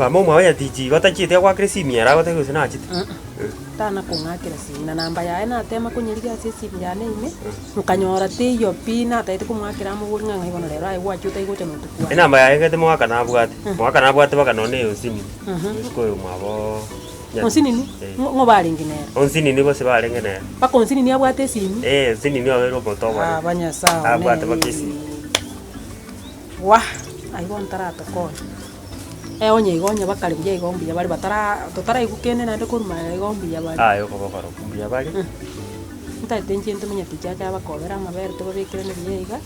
Mama omwabo nyatichi igo tachieti agoakera esimi ere agotebia gose nachete. Tana kong'akera simi, na namba yaye natema konyerigia ase esimi yane ime, nkanyora teiyo pi, natagete komoakera amobori ng'a ng'ai bono rero aye gwachia otari gocha notokwane. Enamba yaye ngete mogaka nabwate, mogaka nabwate mpaka nonye na eyo nsinini, omoiseke oyo omwabo Nyatichi. Onsinini? Eh. Ng'o ng'o barenge nere? Onsinini gose barenge nere. Mpaka onsinini abwate esimi? Eh, onsinini obeire omonto omonene. Aba Nyasae one Abwate mpaka esimi. Wah! Aywo bono taratokonya. Eh onye igo onye bakare buya igo mbuya bare batara totaraigwa kende naende korwa magega igo mbuya bare. Aye okobokora okwo mbuya bare. Ntagete inche ntomenyeti chiacha abakobera amabere tobabekerane buya iga,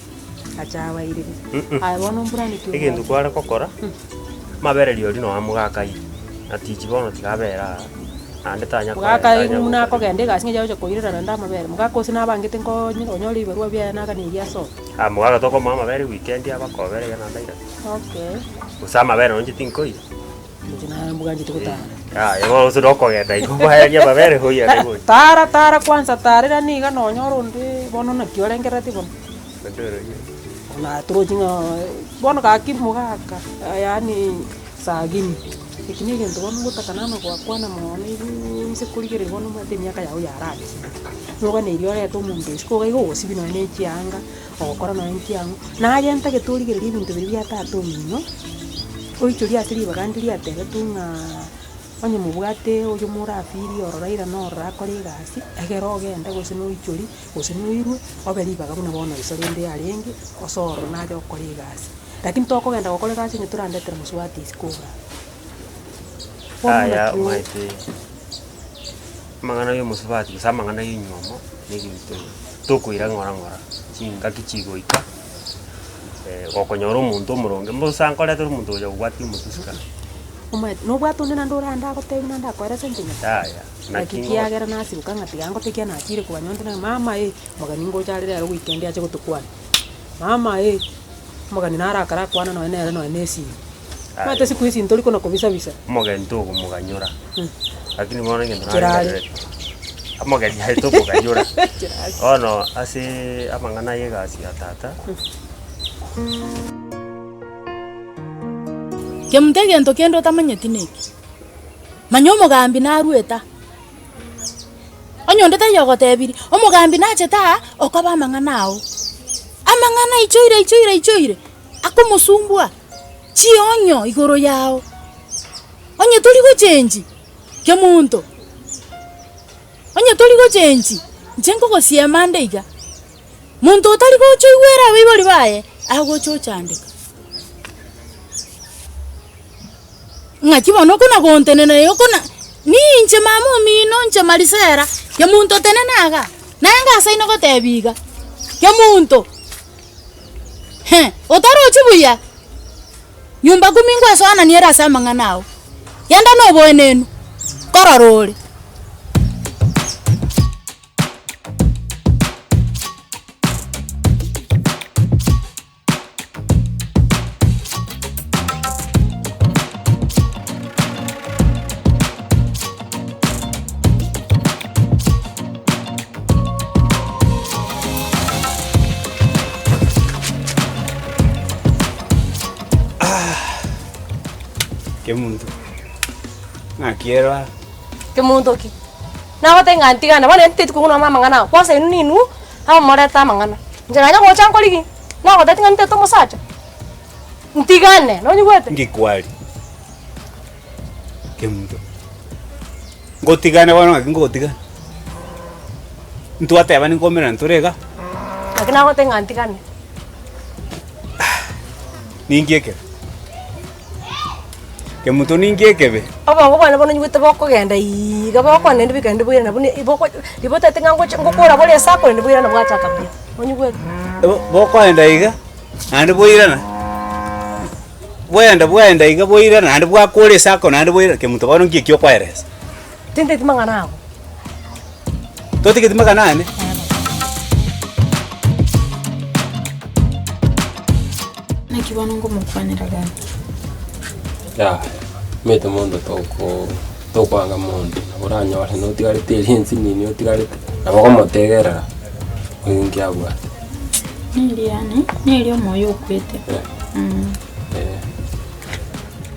ache abairire. Aye bono mburani ki Egento obwate? kware gokora, amabere rirorio noo amogakaire, na tichi bono tiga abere aa, naende tanya Mogaka tanya buna gokora. akogenda egasi ng'a agocha koirera naende amabere, mogaka ose nabangete nkonye onyore ebibarua biaye naganeiri asoke. Ah mogaka tokomoa amabere ewikendi abakobere iga naende airane. Okay. Gose amabere nonye inche tinkoira. Inche naye mbwanchete gotara. Yaya bono gose nokogenda igo kwaeria amabere oiyane gocha. Tara tara kwanza tarera niga nonyore onde bono naki orengereretie bono. Bono torochi ng'a bono gaki mogaka yaani sagini, eki na egento bono ogotaka nano goakwana mono iguu inse korigereria bono omanyete emiaka yago yarakire. Noganeirie orete omonto isiko iga igo ogosibia nonye na echianga. Ogokora nonya nkiang'u, naye ntagete origererie ebinto biria bia tata omino, oichorie ase ribaga rinde riatebetu ng'aa onye mobwate oyo morafirie ororo airane ororo akore egasi, egere ogende gose noichorie, gose noirwe, obe ribaga buna bono iso rende yarenge, osoe ororo naye okore egasi. Lakini tokogenda gokora egasi onye torandetere mosubati isiko igaa. Bono Yaya naki o- omanyete amang'ana ya omosubati gose amang'ana ya enywomo na egento tokoira ng'ora ng'ora, chingaki chigoika gokonyora omonto omoronge mbosa nkoretere omonto ogocha kobwatia omotusi kare. Omanyete nobwate onde naende orande agotebi naende akoerese inche nyoko. Yaya, Naki naki ngo kiagera nasiboka ng'a tiga ngote ekiagera nachire kobanya onde naki mama eh, omogeni ngocha are rero weekend ache gotokwania, mama eh, omogeni naro akare akwane nonye nere nonye na esimi. Omanyete siku hizi ntori kona kobisa bisa. Omogeni togomoganyora, lakini bono egento Chirari. narengerereti, omogeni aye tokoganyora. Chirari. Bono ase amang'ana ya egasi ya tata. Kemunto egento kende otamanyeti neki, manya omogambi naruete aa, onye onde taiyo ogotebirie, omogambi nachete aa, okoba amang'ana ao, amang'ana aichoire aichoire aichoire, akomosumbua. Chionyo igoro yao, onye tori gochenchi kemonto, onye tori gochenchi, inche nkogosiema nde iga, monto otari gocha oigwere abaibori baye, agocha ochandeka. Ng'aki bono okona gontenena iga okona ninche mama omino inche Marisela, kemonto tenena igaa, naye ngasaine gotebia iga, kemonto. He, otarochi buya? Nyumba kumi ngwesoananie ere ase amang'ana ao. Genda noboenenu, korora ore. Kemunto, ng'aki ero aa? Kemunto ki? Nagotebia ng'a ntigane, bono inteti kong'una amang'ana ao, kwansa inwe ninwe amo morete amang'ana. Inche nanye gocha nkorigia, nagotebia ng'a ntete omosacha, ntigane, nonyigwete? Ngikwari. Kemunto, ngotigane bono ng'aki ngogotigana? Ntwatebani nkomerana ntore igaa? Naki nagotebia ng'a ntigane. Ninki ekebe? Kemunto ninki ekebe? Obongo bwane bono nyigwete bokogenda iiga bokogenda naende bikaenda boirana buna boko riria otagete ng'a ngocha ngokora bore ase akorende boirana bwachaka buya, onyigwete? Bokoenda iga, naende boirana. Bwaenda bwaenda iga bwairana naende bwakora esako naende bwairana kemunto bono nki ekio okoeresa? Tinteti mang'ana ago. Totigeti mang'ana ane? Naki bono ngomokwanera gaki? Yaya, omanyete monto toko tokwanga monto, nabo oranyore notigarete eria ensinini otigarete, nabo okomotegerera, oyo nki abwate. Neri yaani, neri omoyo okwete. Eh. Mm. Eh,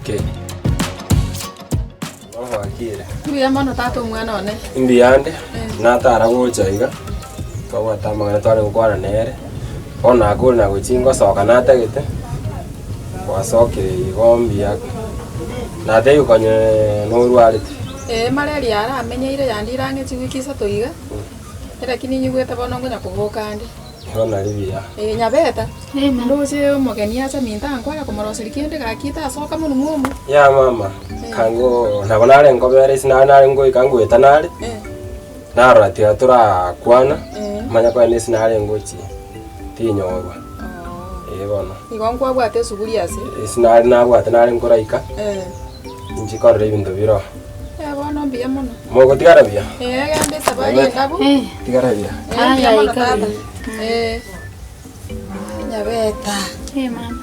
okay. Obwakire. Mbuya mono tata omwana one. Mbuyande, natara gocha iga, twabwate amang'ana tware gokwana nere, bono nakure na gochia ngosoka natagete, gwasokire igo mbuya, natebiwa konye norwarete. Ee malaria aramenyeire yandire ang'e chiwiki isato iga, lakini nyigwete bono ngonya koboka ande. Igo nari buya. Ee Nyabeta, ndoche omogeni acha minto ankware komoroseria kende gaki tasoka monwe mwomo. Ya mama, kango nabo nare nkobera ase nare nare ngoika ngoeta nare, narora tiga torakwana, manya kogenda ase nare ngochia, tinyorwa. Ee bono. Igo nkwabwate esuguri ase? Ase nare nabwate nare nkoraika, inche korora ebinto bire oo. Ee bono mbuya mono. Mogotigara buya? Ee genda esabari endabu. Tigara buya. Ee mbuya mono tata. Ee. Nyabeta. Ee mama.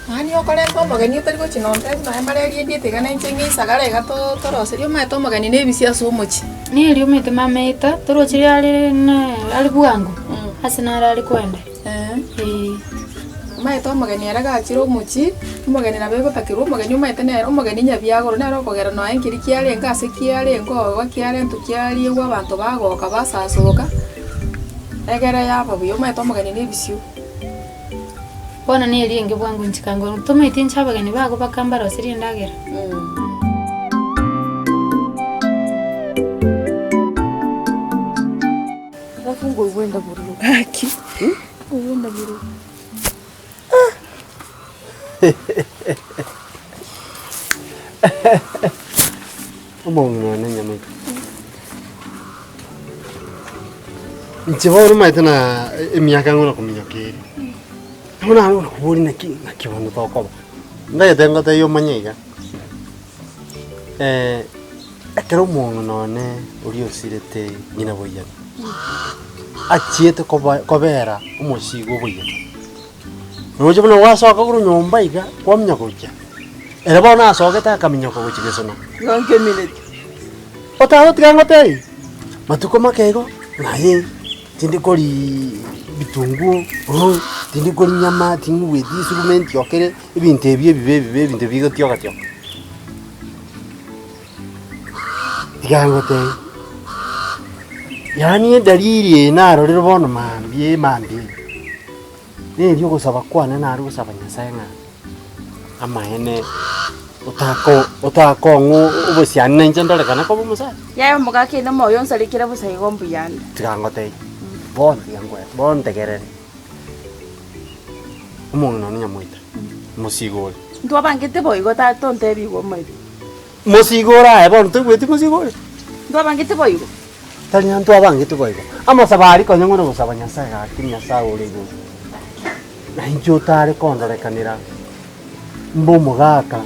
Yaani okorenta omogeni otari gochia nonya nonya mbare riendete iga nainche ng'a isagara iga to- toroserie omanyete omogeni na ebisio ase omochie. Neri omanyete mama eta, toroche riria are na are bwango, ase naro are koenda. Ee. Omanyete omogeni ere gachire omochie, omogeni nabo egotakerwa omogeni omanyete nere omogeni nyabiagoro nere okogera nonya nkeria kiarenge ase kiarenge ororo kiarentwa kiariegwa abanto bagoka basasoka, egere yaba buya omanyete omogeni na ebisio. Bono neri enge bwango inche kango tomaeti inche abageni bago baka mbaroserie endagera. Alafu ngoigwenda bororo gaki, ngoigwenda bororo. Omong'ina one nyamaito. Inche bono omanyete na emiaka ng'o nakominyoka ere. Bono naro nakoboria naki naki bono tokoba. Ndagete ngotebie omanye iga, ekero omong'ina one oria osirete ng'ina boiyani, achiete koba kobera omosigo oboiyani. Roche buna gwasoka korwa nyomba iga, kwamanya gochia, ere bono asogete akaminyoka gochia gesona. Igo nkemineti. Otagotiga ngotebie, matuko make igo, naye tindi koriiii bitunguo, oh tindi koria nyama, ting'ueti esuguma entiokere, ebinto ebi ebibe ebibe ebinto bigotioka tioka. Tiga ngotebie, yaani edalili eye narorire bono mambia emambia eye. Neri ogosaba kwane nare gosaba Nyasae ng'a amaene otako otakong'u obosiani na inche ndorekane koba omosacha. Yaya omogaka inde omoyo onsarekere bosa igo mbuyande. Tiga ngotebie, bono tiga nkwe bono ntegerere, omong'ina one nyamoita, mosigo ore. Ntwabangete boigo tata ontebie igo omoebi. Mosigo ore aye bono toigweti mosigo ore? Ntwabangete boigo. Tari ng'a ntwabangete boigo. Amasabo aria konya ng'ore gosaba Nyasae gaki Nyasae ore igoro, na inche otare kondorekanera mbe omogaka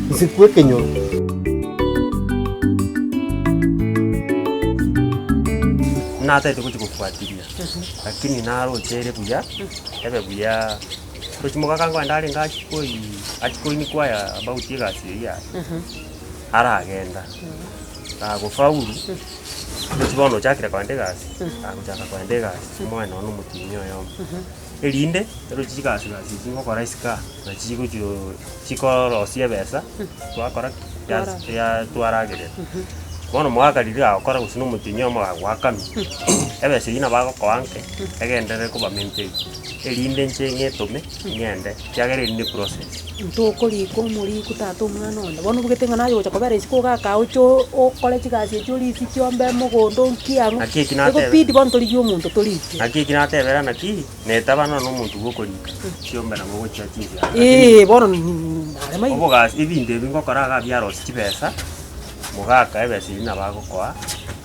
nsikwe ekenyoro. Natagete gochia gofuatilia, lakini naroche ere buya, ebe buya. Roche mogaka nkoenda arenge achie koi achie koinquire about egasi eywo yaye, aragenda, gagofaulu, roche bono ochakire kogenda egasi, agochaka kogenda egasi, omoe nonye na omotienyi oyomo. Erinde, roche chigasi gasi echi ngokora isiko aa, nachi chigochio chikorosia ebesa, twakora ki? Yas ya twaragerera. Bono omogaka riria agokora gose na omotienyi oyomo gagoakanwa, ebesa eywo nabo agokoa nke, egenderere koba maintained. Erinde inche ng'etome, ng'ende, ekiagera eri ne process. Ntokorika omoriko tata omwana one, bono obugete ng'a naye ogocha kobera isiko iga akaoche okore chigasi echio orisia chiombe mogondo nki ang'o, Naki eki natebe. egobidi bono torigie omonto torike. Naki eki natebera naki, netaba nonya omonto bwokorika, chiombe nabo ogochia chinsiaga. Eeh bono nare maino. Obogasi ebinto ebi ngokora iga biarosia chibesa. Mogaka ebesa eyio nabo agokoa,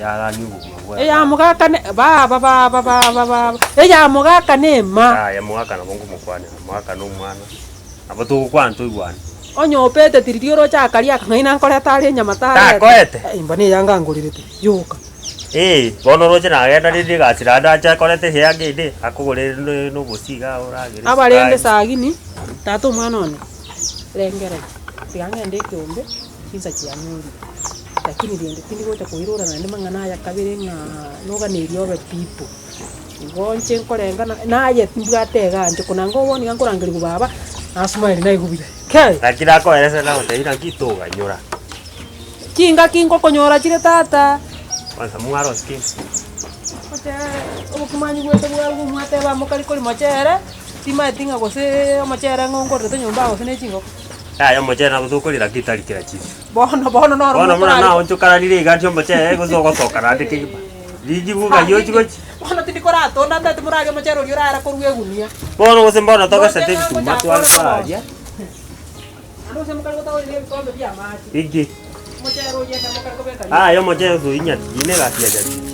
yaranie obogima bwaye. Eya mogaka ne baba baba baba baba, eya mogaka nema. Yaya mogaka nabo nkomokwanera, mogaka na omwana, nabo togokwana toigwane. Onye opete tiriria oroche akaria akang'aina nkoreta are enyama tareta. Takoete? Eh, imba neyanga angorerete, yoka. Ee, bono oroche nagenda rende egasi naende ache akorete eyanga ende, akogorere na obosie igaa oragere Abarende esukari. sagini, tata omwana one, rengereria, tiga ng'ende ekeombe. Chinsa chianyorire, lakini rende tindi gocha koirora naende mang'ana aya kabere ng'a noganeiri obe pipo. Igo inche nkorenga na naye timbwate egancho kona nigo bono iga nkorangerigwa baba, nasmile naigwa buya kei. Naki nakoeresa nagotebia naki toganyora. Chingaki ngokonyora chire tata. Kwanza mwarose ki? Omochere, obokima nyigwete bwarugwa mwateba mokari koria mochere, timanyeti ng'a gose omochere ng'o nkorerete nyomba gose ne chingoko. Yaya omochere nabo tokoria lakini tari kera chinsa. Bono bono noro Bono buna mokorari. naonchokananire iga ati omochere gose ogosoka naende kegima. Rigibu ng'ai ochi gochia. Bono tindi koratonda ntaete morarie omochere oria orare korwa egunia. Bono gose mbono togesete ebituma tware koraria. Inki? Aye omochere ase oyio nyatichi negasi ya nyatichi.